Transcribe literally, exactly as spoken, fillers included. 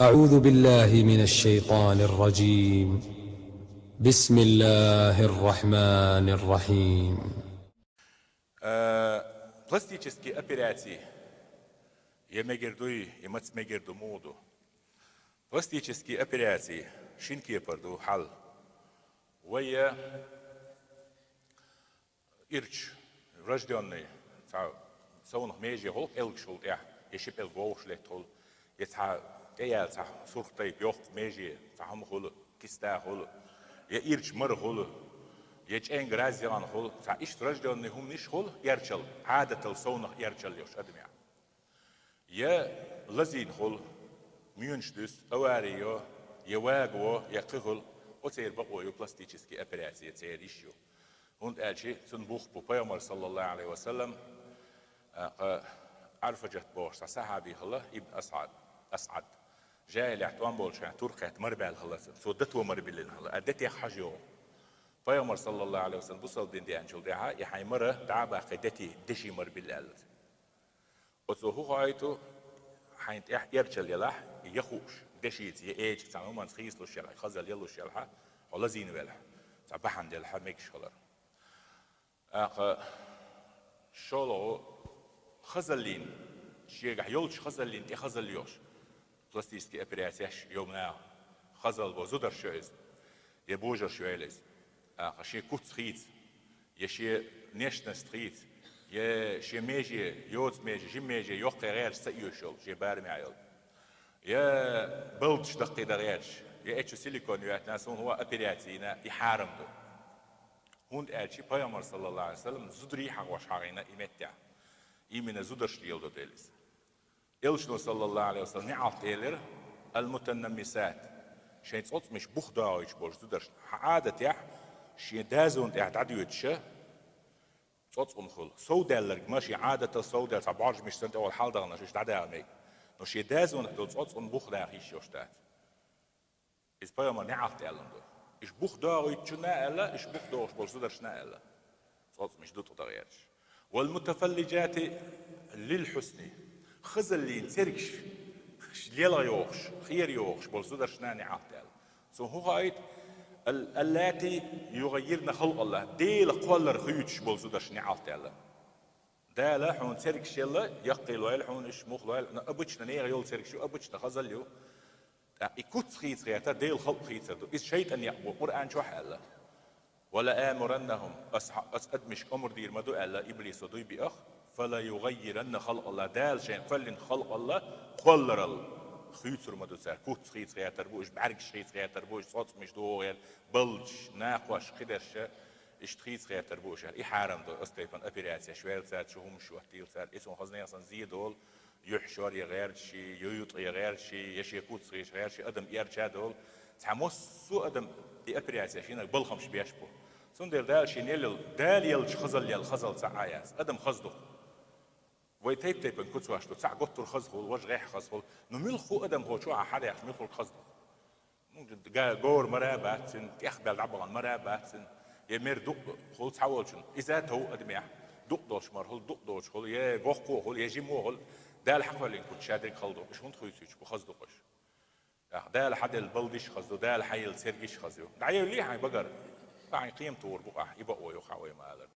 أعوذ بالله من الشيطان الرجيم. بسم الله الرحمن الرحيم. Э, пластические операции. Е мегар дуй, е маца мегар ду, муха ду. Пластические операции шин кепара ду хьал. Вай, э, ирча, врождённый, цхьа совнах меже хул, пӀелгаш хул тӀехь, е ши пӀелг вовшах летта хул, е цхьа тӀеяьлла цхьа сурх тайпа йоккха меже, цхьа хӀума хул, киста хул, е ирча мара хул, е чӀенга раз яхана хул, цхьа иштта врождённый хӀуманаш хул, эрчал, Ӏадатал совнах эрчал йолуш адамехь. Я лазийна хул, моьнаш дуьсу, авари йо, я вага во, я кхин хул, оцеран бакъо ю пластические операции, церан йиш ю. ХӀунда аьлча цунна бух бу. Пайхамар, саллаллаху Ӏалайхи ва саллам, а, кха, Ӏарфаджат бохуш цхьа сахьаби хилла, Ибн Асад, Асад. ЖахӀилехь тӀом болчу хенахь туркхетта мара баьлла хилла цунна. Цо дато мара биллина хилла, а датех хьажа йогӀу. Пайхамар, саллаллаху Ӏалайхи ва саллам, бусалба дин деанчул тӀаьхьа, и хьайн мара дӀа а баккхий, дати, деши мара билла аьлла. Оцо хӀун хоуьйту, хьайна тӀехь эрчал елахь, я хууш, дешица, я эча цхьана хӀуманца хийцалуш елахь, хазал ялуш елахь, хьо лазийна велахь, цхьа бахьана делахь, мегаш хилар. ТӀаккха шолгӀа хазаллин, шегахь йолчу хазаллин тӀе хазалла йолуш, пластические операцияш йо наха, хазалла бо зударш йо иза, я божарш йо иза. ТӀаккха шен куц хийца, я шен внешность хийца, я шен меже, йоцу меже, жима меже йоккхе гӀерташ ца оьшуш йолу, шен барамехь йолу. Я балдаш даккхий дан гӀерташ, я эчу силикон йоьттина, суна хӀун операцийна, и хьарам ду. ХӀунда аьлча Пайхамар, саллаллаху Ӏалайхи ва саллам, зударий хьахош хьахийна и меттехь. Именно зударш леладо дела иза. Элчано, саллаллаху Ӏалайхи ва саллам, неӀалт элира: «Ал-мутанаммисат», шайн цӀоцкъамаш бух догӀуьйтуш болчу зударшна. Хьан Ӏадатехь шен дазона тӀехь дӀадоьдуша цӀоцкъам хуьлу. Совдаьлларг ма шен Ӏадатал совдаьлла, цхьа бӀоржамаш санна тӀехула хьаладаханаш уьш дӀадаха мега. Но шен дазонах долу цӀоцкъам бух даха йиш йолуш дац. Иза пайхамар неӀалт аьлла ду. Иша бух догӀуьйтучунна а аьлла, иша бух догӀуш болчу зударшна а аьлла. ЦӀоцкъамаш ду тӀе дагӀерчаш. «Вал мутафаллиджати лил хьусни». Хазаллин цергаш лелха йохуш, хера йохуш болчу зударшна а неӀалт аьлла. Цо хӀун хаийта? «Ал-, аллати югаййирна халкъалла». Делан кхоллар хуьйцуш болчу зударшна неӀалт аьлла. Дала хьуна цергаш елла, яккхий лойла хьуна, иша мух лойла, но обычно нехан йолу цергаш ю, обычно хазалла ю. ТӀаккха и куц хийца гӀертар, Делан халкъ хийцар ду. Иза шайтӀан некъ бу, Къуръан чохь аьлла. «Ва ла амураннахум», ас, ас адамашка омра дийр ма ду аьлла, иблисо дуй биах, «фа ла югаййиранна халкъалла», Дала шайн кхоьллина халкъалла кхолларал хуьйцур ма ду цара, куц хийца гӀертар бу, иша бӀаьргаш хийца гӀертар бу, иша цӀоцкъамаш догӀу гӀерта, балдаш, накхош, кхидерша, иштта хийца гӀертар бу иша. И хьарам ду, ас тайпана операцияш ваьлла цара, чу хӀумаш ваттийла цара, и цунна хаза нехан сан зе долу, юьхь шор я гӀерташ, я ютӀа я гӀерташ, я шен куц хийца гӀерташ, адам эрча долу. Цхьа массо а адам и операцияш йинарг балхамаш беш бу. Цундела Дала шена еллал, Дала еллачу хазаллел хазалла ца Ӏа яц. Адам хаза ду-кх. Вай тайп-тайпана куцаш ду, цхьаъ готтур хаза хуьлу, важа гӀеххьа хаза хуьлу. Ну мила хӀу адам хӀо чохь хьадаьккхаш, мила хуьлу хаза ду-кх. Ну, га-, говр мара а бац цуьнан, тӀехбелла дӀабахана мара а бац цуьнан, я мер дукъ хуьлу цхьаволчун. Иза тов адамехь, дукъ долуш мара хуьлу, дукъ доцуш хуьлу, я гохко хуьлу, я жимо хуьлу. Дала хьакхоьллина куц шадерг хала ду, уьш хӀунда хуьйцуьйтуш бу, хаза ду-кх уьш. ТӀаккха Дала хьаделла балдиш хаза ду, Дала хьаелла цергиш хаза ю. ДӀаевллий хьайн багара, хьайн кхема тухур бу ахь, и бакъо ю хьан вай ма алара.